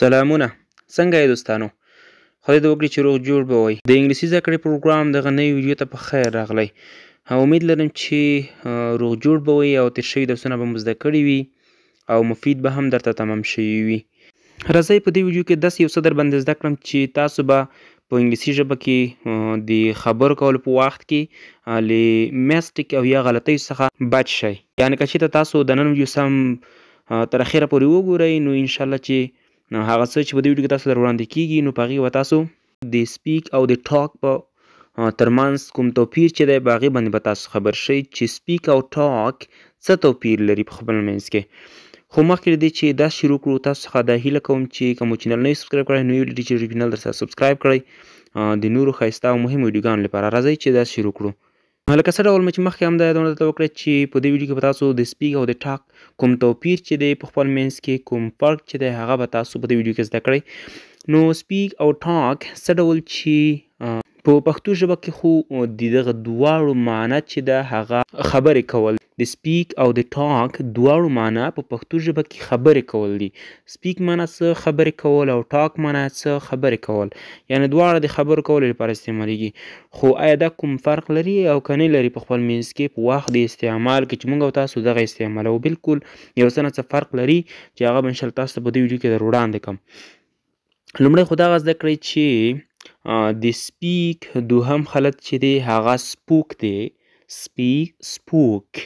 سلامونه، څنګه یې دوستانو؟ خدای دې وکړي چې روغ جوړ به وئ. د انګلیسي زده کړې پروګرام دغه نوې ویډیو ته په خیر راغلی. امید لرم چې روغ جوړ به وئ او تېر شوي درسونه به مو زده کړي وي او مفید به هم درته تمام شوي وي. راځئ په دې ویډیو کې داسې یو څه در باندې زده کړم چې تاسو به په انګلیسي ژبه کې د خبرو کولو په وخت کې له mistake او یا غلطیو څخه بچ شئ. یعنې که چېرته تاسو د نن ویډیو سم تر اخره پورې وګورئ، نو انشاءالله چې هغه څه چې په دې ویډیو کې تاسو در وړاندې کیږي، نو په هغې به تاسو د speak او د talk په ترمنځ کوم توپیر چې دی، په هغې باندې به تاسو خبر شئ چې speak او talk څه توپیر لري په خپل منځ کې. خو مخکې له دې چې دا شروع کړو، تاسو څخه دا هیله کوم چې که مو channel نه وي subscribe کړی، نو یو چې channel در سره subscribe کړئ د نورو ښایسته او مهمو ویډیوګانو لپاره. راځئ چې دا شروع کړو. لکه څه ډول مې چې مخکې هم دا یادونه درته وکړه چې په دې ویډیو کې به تاسو د speak او د talk کوم توپیر چې دی په خپل منځ کې، کوم فرق چې دی، هغه به تاسو په دې ویډیو کې زده کړئ. نو speak او talk څه ډول چې په پښتو ژبه کې خو د دغه دواړو معنی چې ده هغه خبرې کول. د speak او د talk دواړو معنی په پښتو ژبه کې خبرې کول دي. speak معنی څه؟ خبرې کول. او talk معنی څه؟ خبرې کول. یعنې دواړه د خبرو کولو لپاره استعمالیږي. خو آیا دا کوم فرق لري او که نه لري په خپل منځ کې په وخت د استعمال کې چې موږ او تاسو دغه استعمالوو؟ بالکل یو څه نه څه فرق لري چې هغه به انشاءالله تاسو ته په دې ویډیو کې در وړاندې کړم. لومړی خو دغه زده کړئ چې د speak دوهم حالت چې دی هغه spoke دی، speak، spoke،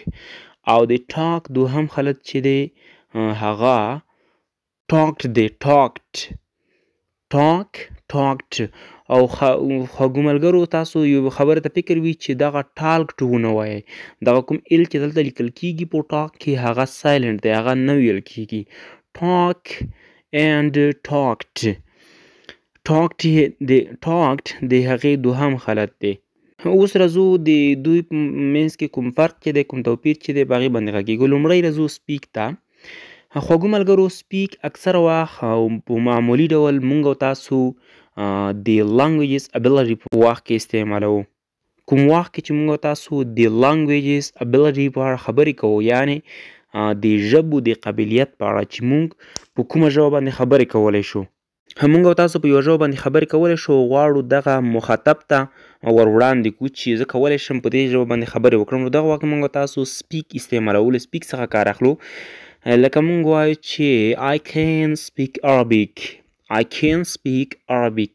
او د talk دوهم حالت چې دی هغه talked دی، talked، talk، talked. او خوږو ملګرو، تاسو یو خبره ته فکر وي چې دغه talked ونه وایئ. دغه کوم L چې دلته لیکل کیږي په talk کې، هغه silent دی، هغه نه ویل کیږي. Talk and talked، talked، د talked د هغې دوهم حالت دی. اوس راځو د دوی په منځ کې کوم فرق چې دی، کوم توپیر چې دی، په هغې باندې غږېږو. لومړی راځو speak ته. خوږو ملګرو، speak اکثره وخت او په معمولي ډول مونږ او تاسو د languages ability په وخت کې استعمالوو. کوم وخت کې چې مونږ او تاسو د languages ability په اړه خبرې کوو، یعنې د ژبو د قابلیت په اړه چې مونږ په کومه ژبه باندې خبرې کولی شو. مونږ او تاسو په یوه ژبه باندې خبرې کولی شو، غواړو دغه مخاطب ته ور وړاندې کړو چې زه کولی شم په دې ژبه باندې خبرې وکړم، نو دغه وخت مونږ او تاسو speak استعمالوو، له speak څخه کار اخلو. لکه مونږ وایو چې I can speak Arabic، I can speak Arabic،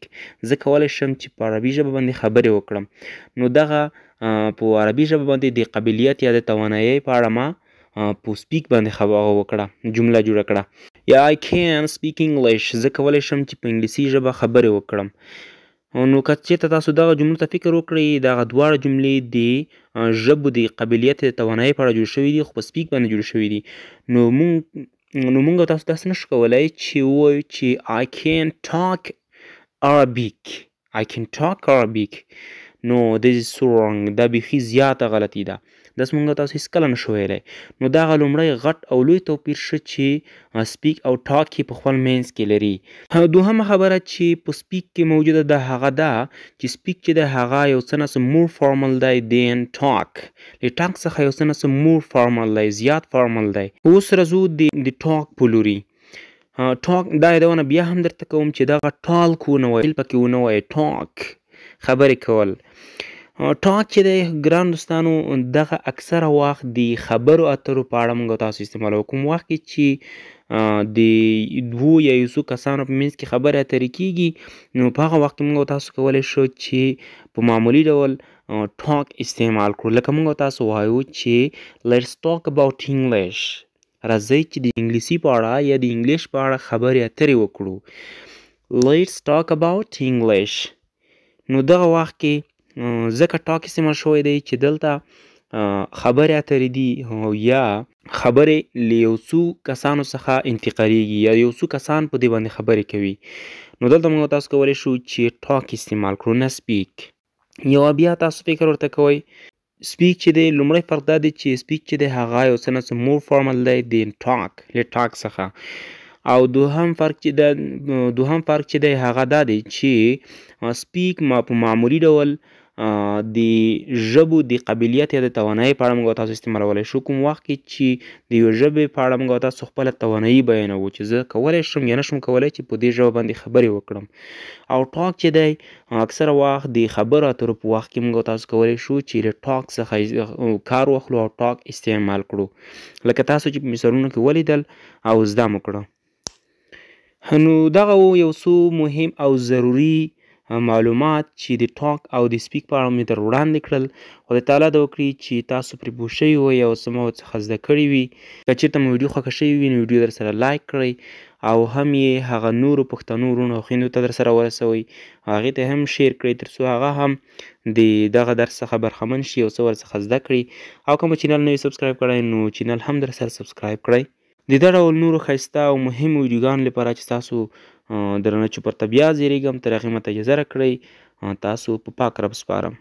زه کولی شم چې په عربي ژبه باندې خبرې وکړم. نو دغه په عربي ژبه باندې د قابلیت یا د توانایۍ په اړه ما په speak باندې خبره وکړه، جمله جوړه کړه. یا I can speak English، زه کولی شم چې په انګلیسي ژبه خبرې وکړم. نو که چېرته تاسو دغه جملو ته فکر وکړئ، دغه دواړه جملې د ژبو د قابلیت د توانایۍ په اړه جوړ شوي دي، خو په speak باندې جوړ شوي دي. نو مونږ تاسو داسې نشو کولی چې ووایو چې I can talk Arabic، I can talk Arabic. No, this is so wrong. دا بیخي زیاته غلطي ده. داسې مونږ تاسو هیڅکله نشو ویلی. نو دغه لومړی غټ او لوی توپیر ښه چې speak او talk یې په خپل منځ کې لري. دوهمه خبره چې په speak کې موجوده ده هغه دا چې speak چې ده هغه یو څه نه څه more formal دی than talk. له talk څخه یو څه نه څه more formal دی، زیات formal دی. اوس راځو د talk په لوري. Talk، دا یادونه بیا هم درته کوم چې دغه talk ونه وایي، پکې ونه وایي، talk، خبرې کول. Talk چې دی ګران دوستانو، دغه اکثره وخت د خبرو اترو په اړه موږ تاسو استعمالوو. کوم وخت کې چې د دوو یا یو څو کسانو په منځ کې خبرې اترې کیږي، نو په هغه وخت کې موږ تاسو کولی شو چې په معمولي ډول talk استعمال کړو. لکه موږ تاسو وایو چې let's talk about English، راځئ چې د انګلیسي په اړه یا د English په اړه خبرې اترې وکړو، let's talk about English. نو دغه وخت کې ځکه talk استعمال شوی دی چې دلته خبرې اترې دي او یا خبرې له یو څو کسانو څخه انتقالیږي یا یو څو کسان په دې باندې خبرې کوي. نو دلته موږ تاسو کولی شو چې talk استعمال کړو، نه speak. یوه بیا تاسو فکر ورته کوئ، speak چې دی، لومړی فرق دا دی چې speak چې دی هغه یو څه نه څه more formal دی than talk، له talk څخه. او دوهم فرق چې دی هغه دا دی چې speak ما په معمولي ډول د ژبو د قابلیت یا د توانایۍ په اړه موږ تاسو استعمالولی شو. کوم وخت کې چې د یوې ژبې په اړه موږ تاسو خپله توانایي بیانوو چې زه کولی شم یا نشم کولی چې په دې ژبه باندې خبرې وکړم. او ټاک چې دی اکثره وخت د خبرو اترو په وخت کې موږ تاسو کولی شو چې له ټاک څخه کار واخلو او ټاک استعمال کړو، لکه تاسو چې په مثالونو کې ولیدل او زده مو کړه. نو دغه و یو څو مهم او ضروري معلومات چې د ټاک او د سپیک په اړه مې در وړاندې کړل. خدای تعالی دې وکړي چې تاسو پرې پوه شوي وئ او څه مو ورڅخه زده کړي وي. که چېرته مو ویډیو خوښه شوې وي نو ویډیو در سره لایک کړئ او هم یې هغه نورو پښتنو وروڼو او خویندو ته در سره ورسوئ، هغې ته هم شیر کړئ تر څو هغه هم د دغه درس څخه برخمن شي او څه ورڅخه زده کړي. او که مو چینل نه وي سبسکرایب کړی نو چینل هم در سره سبسکرایب کړئ. د دا ډول نورو ښایسته او مهمو ویډیوګانو لپاره چې تاسو درنه چوپړته بیا زیریږم، تر هغې ماته اجازه راکړئ، تاسو په پاک رب سپارم.